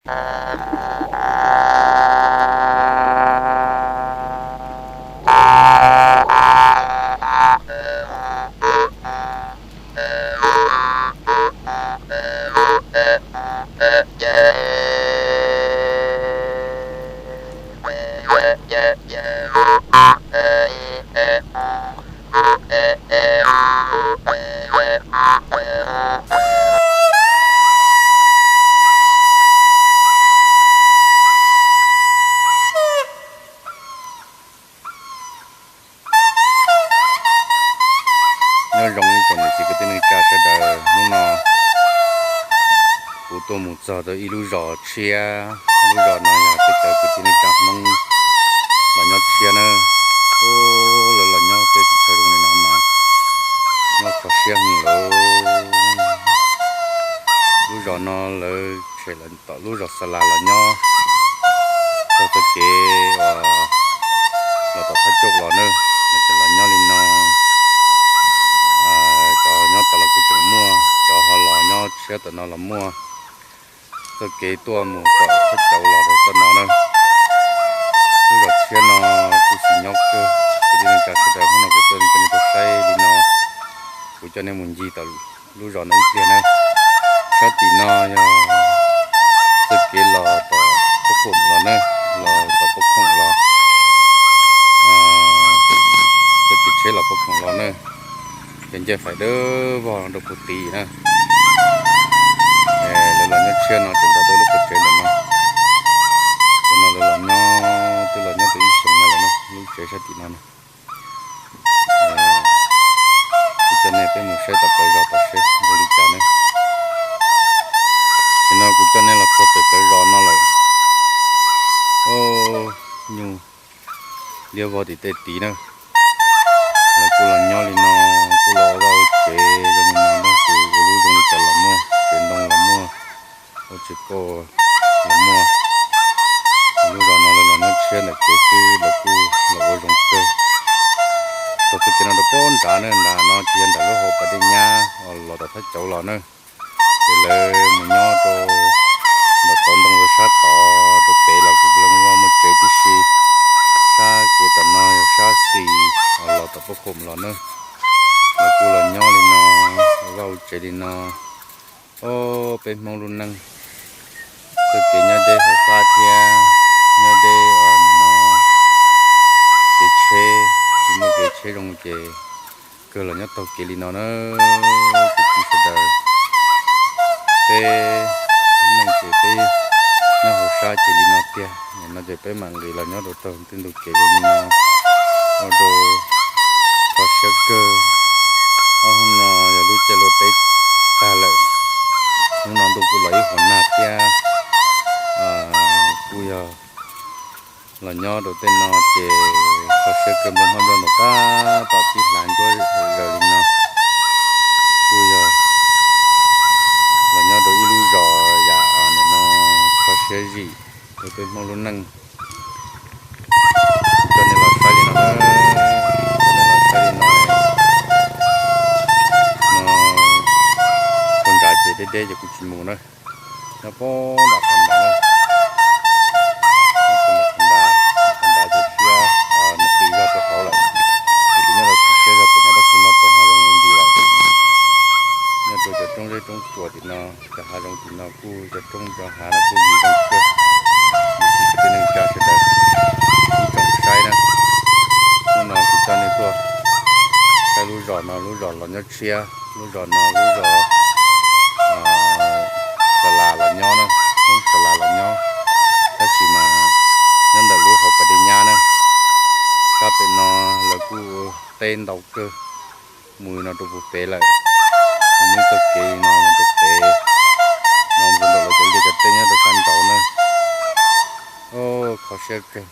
Nyob zoo ib tsoom niam txiv kwv tij neej tsa sawv daws, hnub no kuv tuaj mus txog rau ib lub zos tshiab. Lub zos no yog peb cov kwv tij neej tsa Hmoob los nyob tshiab na. Ub, lawv los nyob tej chaw zoo li no mas nyob kho siab heev lauj. Lub zos no lawv tshem lawv tom lub zos Xa Las los nyob, taug txoj kev uas los tom Thab Caum los na, lawv tseem los nyob li no. Cov nyob tom los kuj tseem muaj, cov ho los nyob tshiab tom no los muaj. Txoj kev tuaj mus tom Thab Caum los rau tom no na. Lub zos tshiab no kuj xis nyob kawg, kwv tij neej tsa sawv daws, hnub no kuv tuaj coj nej tuaj saib li no, kuv coj nej mus ncig tom lub zos no ib pliag na. Sab tim no yog txoj kev los tom Pob Khoom los na, los tom Pob Khoom los, txoj kev tsheb los Pob Khoom los na. Cov ncej fais dawb vog rau puag tid na. Lawv los nyob tshiab no tseem nrog rau lub qhov tsev ntawm no. Cov no lawv los nyob, twb los nyob rau ib xyoos no lawm na, lub tsev sab tim no na. Kuv coj nej peb mus saib tom plawv zos tom seb zoo li cas ne. Nim no kuv coj nej los txog pem plawv zos no lawm. Nyuj liab vog tim tej tid na. Lawv kuj los nyob li no, kuj los ua vaj ua tsev zoo li no na, kuj ua lub zoo li cas los muaj, tsev ntoo los muaj, ua tsev kauj los muaj. Lub zos no lawv los nyob tshiab ntawm kev xwb lawv kuj los ua zoo kawg. Taug txoj kev no rau pem nrad na, nrad no ces yog nram lub hauv pas dej nyab los tom Thab Cauv los na. Ces lawv mus nyob rau nram tauv ntoo rau sab tod rau pem los kuj lawv muaj tsev tib si. Sab kev tom no yog sab xis los tom Pab Khoom los na. Lawv kuj los nyob li no, ua vaj ua tsev li no. Ob, peb Hmoob lub neej, txoj kev nyob deb hauv fab thiab nyob deb nim no, kev tsheb tsis muaj kev tsheb zoo ces kawg los nyob taug kev li no na. Kwv tij sawv daws, peb lub neej ces peb nyob hauv sab ces li no tiag. Nim no ces peb mam nqis los nyob rau taug tej ntug kev zoo li no, ua rau kho siab kawg. Ob hnub no yog lub caij luaj teb tag lawm, hnub no ntuj kuj los ib hmos nag thiab, kuj yog los nyob rau tej no ces kho siab kawg, nplooj hmab nplooj ntoos tab tom pib hlav ntsuab zaws li no. Kuj yog los nyob rau ib lub zos yam nim no kho siab zim rau peb Hmoob lub neej. Coj nej los saib li no, coj nej los saib li no, no, puag nrad ces deb deb ces kuv tsis mus na. Nyob puag nram qhov nrad na, nyob puag nram qhov nrad, qhov nrad ces siab, nws pis zog rau hauv lawm. Ces kuv nyob rau tseem siab zog tim no tab sis no tau hav zoov nti lawm. Nyob rau cov roob zeb roob tsuas tim no, cov hav zoov tim no kuj, cov roob cov hav no kuj yim zoo kawg. Kwv tij neej tsa sawv daws ib tsoom saib na, hnub no kuv coj nej tuaj saib lub zos no, lub zos los nyob tshiab, lub zos no lub zos Xa Las los nyob na, Hmoob Xa Las los nyob, tab sis mas nyob ntawm lub hauv pas dej nyab na. Sab pem no lawv kuj teb ntau kawg, mus li no rau puag pem lawm, mus ib txoj kev li no mus rau pem, no mus rau ntawm lawv cov liaj cov teb nyob rau sab nraud na. Kho siab kawg,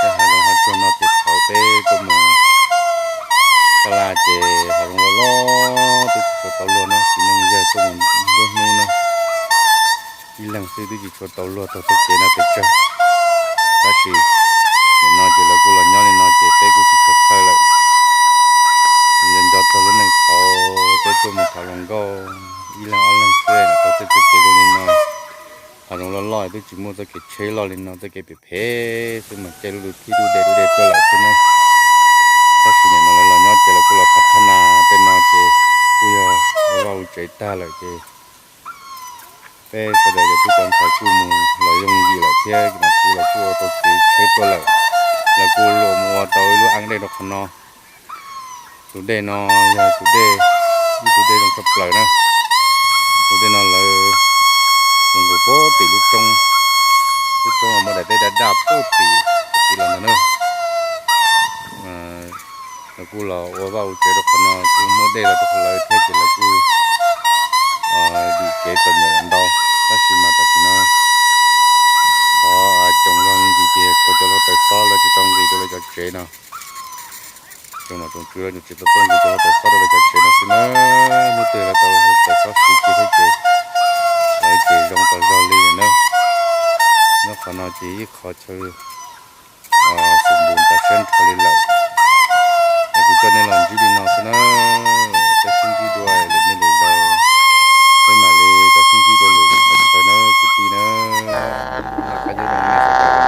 tej hav zoov hav tsuag no ces thaum peb tuaj mus Xa Las ces hav zoov loj loj twb tsis tshua tau luag na, txiv neej yawg tuaj mus nruab hnub na, ib leeg xwb twb tsis tshua tau luag taug txoj kev no pes tsawg. Tab sis nim no ces lawv kuj los nyob li no ces peb kuj tsis tshua txhawj lawm. Nco nco txog lub neej thaud peb tuaj mus tham hluas nkauj ib leeg ob leeg xwb taug tej txoj kev zoo li no. Hav zoov loj loj twb tsis muaj txoj kev tsheb loj li no, txoj kev phem phem xwb mas caij lub lub thib lub dej lub dej tuaj lawm xwb na. Tab sis nim no lawv los nyob ces lawv kuj los khav thab nas tej no ces kuj yog ua vaj ua tsev tag lawm ces peb sawv daws cov tub cov ntxhais kuj mus los yooj yim lawm thiab, nom tswv los kuj ua tau kev tsheb tuaj lawm. Lawv kuj los mus ua tau ib lub ab dej rau qhov no. Tus dej no yog tus dej, ib tus dej zoo tshaj plaws na. Tus dej no lawv mus nqus puag tim lub roob, lub roob uas muaj daim teb daj daj puag tim, tim los ntag na. Lawv kuj los ua vaj ua tsev rau qhov no, kuj muab dej los rau qhov lawv thiab ces lawv kuj dim kev txom nyem lawm ntau. Tab sis mas tam sim no qhov coom zog me ntsis ces tshuav cov hluav taws xob lawv tsis tau nqis rau lawv cov tsev no. Tsoom nom tsoom tswv lawv tsis tau txawj nqis cov hluav taws xob rau lawv cov tsev no xwb na. Hnub twg lawv tau hluav taws xob siv kiag thiab ces lawv ces zoo tau zog li na. Nyob qhov no ces ib qho chaw xus npus tas siab nrho li lawm. Es kuv coj nej los ntsib li no xwb na. Peb sib ntsib dua lwm hnub lwm zaus, peb mam li rov sib ntsib dua lwm qhov chaw na kwv tij na. Noj qab nyob zoo nej sawv daws.